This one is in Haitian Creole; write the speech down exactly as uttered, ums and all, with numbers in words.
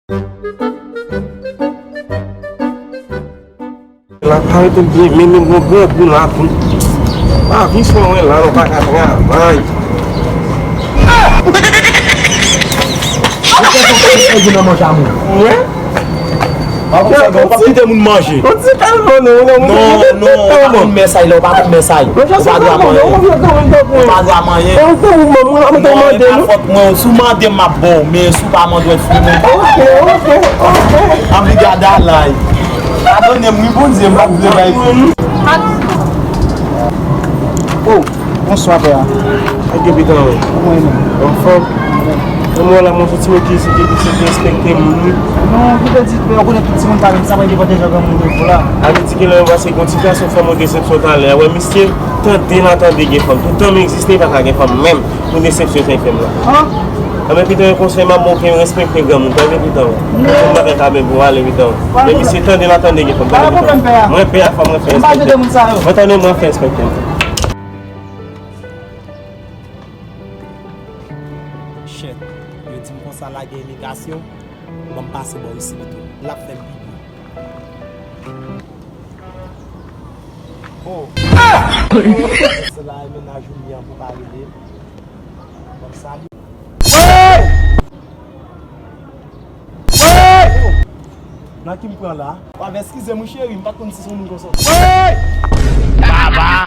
La pa rete byen, men menm gon grangou la tou. Pa vin fè wè la, nou pa ka travay. Ou fè sa w fè nan manje a moun. Mwen? Pa konn sa, ou p ap kite moun manje. Yon ti kalmone, yon moun. Non, non, ou pa konn mèsay la, ou pa konn mèsay. Ou pa dwe manyen. Ou pa dwe manyen. Non, e pa fòt mwen, si w mande m, m ap ba w, men si w pa mande, w ap foumen. Ok, ok, ok. Anvi gade alay. Padone m wi, Bondye, m pa t vle bay kou. Oh, bonswa, pè a. Ak depi tan, wi. Kòman e menm? Anfòm. Mwen la, mwen soti mwen ki se ki se ki respekte moun, wi. Non, pou te di, pè, ou konnen tout timoun pa menm, sa mwen devan deja granmoun yo pou la. A vle di ke lè yo pase gon ti gason fè mwen desepsyon talè a, wè misye, tande la tande gen fanm. Toutan m egziste, pa ka gen fanm menm. Pou desepsyon sa l fè m la. Anben, pitan yon konsèy m ap ba w, ke respekte granmoun, tande pitan. Yon bagay ka byen pou ale pitan. Men misye tande la tande gen fanm, tande pitan. Mwen pè a, fò mwen fè respekte. Mwen tande mwen fè respekte. Shit, yo di m konsa lage imigrasyon, ban m pase bò isi pito. L ap fè m pipi. Oh. Se la e mennaj ou li an pou pa rele. Ban m salye. Nan ki m pran la? W ap eskize m wi cheri, m pa t konn si se yon moun konsa. Baba!